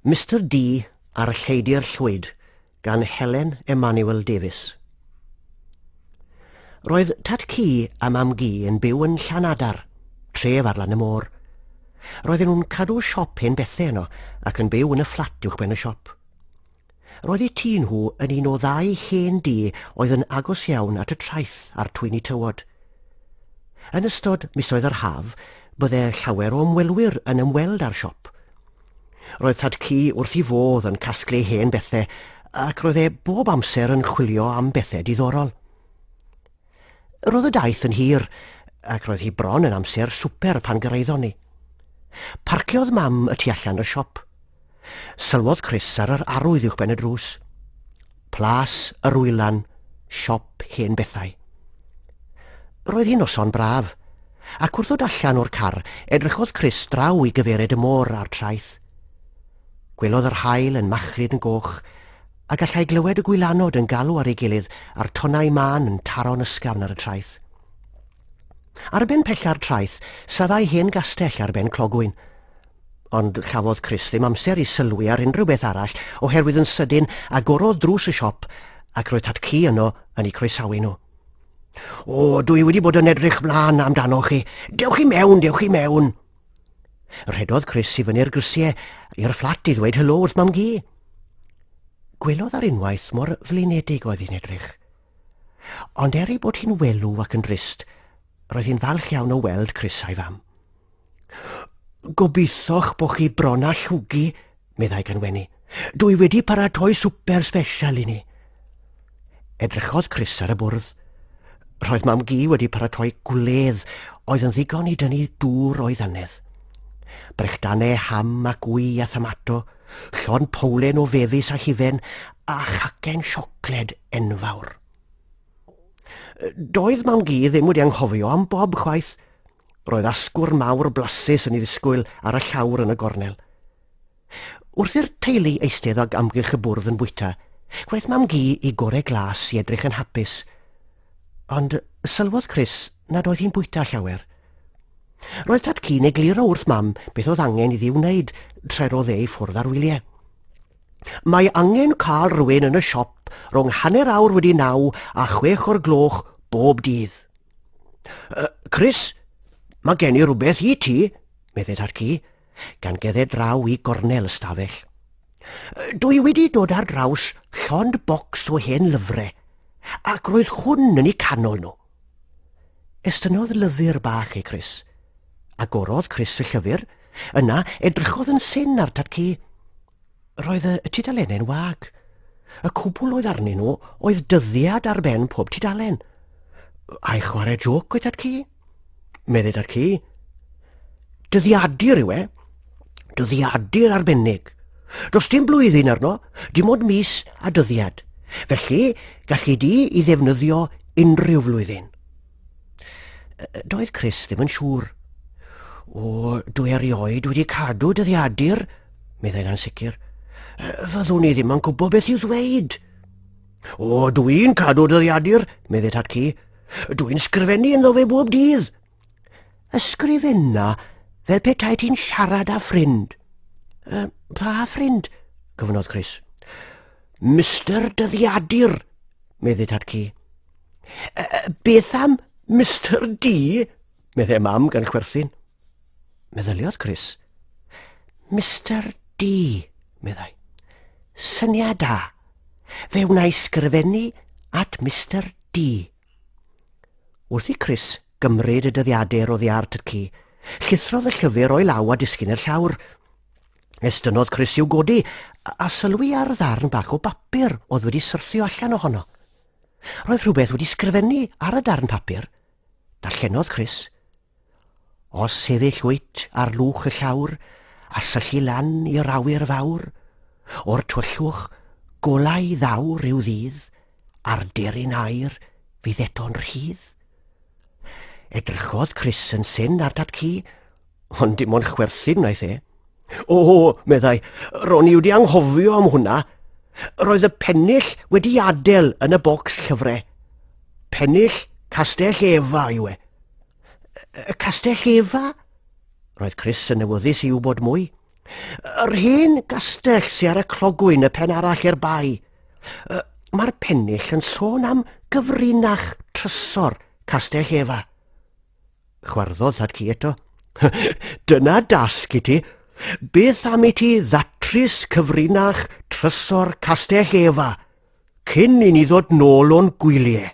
Mister D a'r Lleidr Llwyd gan Helen Emanuel Davies. Roedd Tad-cu a Mam-gu yn byw yn Llanadar, tref ar lan y môr. Roedden nhw'n cadw siop hen bethau yno ac yn byw yn y fflat uwchben y siop. Roedd eu tŷ nhw yn un o ddau hen dŷ oedd yn agos iawn at y traeth a'r twyni tywod. Yn ystod misoedd yr haf, bydde llawer o ymwelwyr yn ymweld â'r siop. Roedd Tad-cu wrth ei fodd yn casglu hen bethau ac roedd e bob amser yn chwilio am bethau diddorol. Roedd y daith yn hir ac roedd hi bron yn amser swper pan gyraeddon ni. Parciodd Mam y tu allan y siop. Sylwodd Chris ar yr arwydd uwchben y drws. Plas yr Wylan, siop hen bethau. Roedd hi'n noson braf, ac wrth ddod allan o'r car, edrychodd Chris draw i gyfeiriad y môr a'r traeth. Gwelodd yr haul yn machlud yn goch, a gallai glywed y gwylanod yn galw ar ei gilydd a'r tonnau mân yn taro'n ysgafn ar y traeth. Ar ben pella'r traeth, safai hen gastell ar ben clogwyn. Ond chafodd Chris ddim amser i sylwi ar unrhyw beth arall oherwydd yn sydyn agorodd drws y siop ac roedd Tad-cu yno yn eu croesawu nhw. O, dwi wedi bod yn edrych mlaen amdanoch chi. Dewch i mewn, dewch i mewn. Rhedodd Chris i fyny'r grisiau i'r fflat i ddweud helo wrth mam-gu. Gwelodd ar unwaith mor flinedig oedd hi'n edrych. Ond er ei bod hi'n welw ac yn drist, roedd hi'n falch iawn o weld Chris a'i fam. Gobeitho'ch bod chi bron â llwgu, meddai gan wenu. Dwi wedi paratoi swper sbesial i ni. Edrychodd Chris ar y bwrdd. Roedd mam Gi wedi paratoi gwledd oedd yn ddigon i dynnu dŵr o'i ddannedd. Brechdanau ham ac wy a thomato, llond powlen o fefus a hufen, a chacen siocled enfawr. Doedd mam Gi ddim wedi anghofio am Bob chwaith. Roedd asgwrn mawr blasus yn ei ddisgwyl ar y llawr yn y gornel. Wrth i'r teulu eistedd ag amgylch y bwrdd yn bwyta, gwnaeth mam-gu i gore glas i edrych yn hapus. Ond sylwodd Chris nad oedd hi'n bwyta llawer. Roedd tad-cu'n egluro wrth mam beth oedd angen iddi wneud tra'r oedd e i ffwrdd ar wyliau. Mae angen cael rhywun yn y siop rhwng 9:30 a 6 o'r gloch bob dydd. Chris, mae gen i rhywbeth i ti, meddai tad-cu, gan gerdded draw i gornel y stafell. Dwi wedi dod ar draws llond bocs o hen lyfrau, ac roedd hwn yn eu canol nhw. Estynnodd lyfr bach i Chris. Agorodd Chris y llyfr, yna edrychodd yn syn ar tad-cu. Roedd y tudalennau'n wag. Y cwbl oedd arnyn nhw oedd dyddiad ar ben pob tudalen. Ai chwarae jôc oedd tad-cu? Meddai tad-cu. Dyddiadur yw e. Dyddiadur arbennig. Does dim blwyddyn arno, dim ond mis a dyddiad. Felly, gallu di i ddefnyddio unrhyw flwyddyn. Doedd Chris ddim yn siŵr. O, dwi erioed wedi cadw dyddiadur, meddai'n ansicr. Fyddwn i ddim yn gwybod beth i'w ddweud. O, dwi'n cadw dyddiadur, meddai tad-cu. Dwi'n sgrifennu ynddo fe bob dydd. Ysgrifenna fel petai ti'n siarad â ffrind. Pa ffrind? gofynnodd Chris. Mr Dyddiadur, meddai tad-cu. Beth am Mr D? meddai mam gan chwerthin. Meddyliodd Chris. Mr D, meddai. Syniad da. Fe wna i sgrifennu at Mr D. Wrth i Chris gymryd y dyddiadur oddi ar tad-cu, llithrodd y llyfr o'i law a disgyn i'r llawr. Estynnodd Chris i'w godi a sylwi ar ddarn bach o bapur oedd wedi syrthio allan ohono. Roedd rhywbeth wedi sgrifennu ar y darn papur. Darllenodd Chris. Os sefyll wyt ar lwch y llawr a syllu lan i'r awyr fawr, o'r tywyllwch golau ddaw rhyw ddydd, a'r deryn aur fydd eto'n rhydd. Edrychodd Chris yn syn ar dad-cu, ond dim ond chwerthin wnaeth e. O, meddai, ro'n i wedi anghofio am hwnna. Roedd y pennill wedi adael yn y bocs llyfrau. Pennill Castell Efa yw e. Y Castell Efa? Roedd Chris yn awyddus i wybod mwy. Yr hen gastell sy ar y clogwyn y pen arall i'r bae. Mae'r pennill yn sôn am gyfrinach trysor Castell Efa. Chwarddodd tad cu eto. Dyna dasg i ti. Beth am i ti ddatrys cyfrinach trysor Castell Efa cyn i ni ddod nôl o'n gwyliau?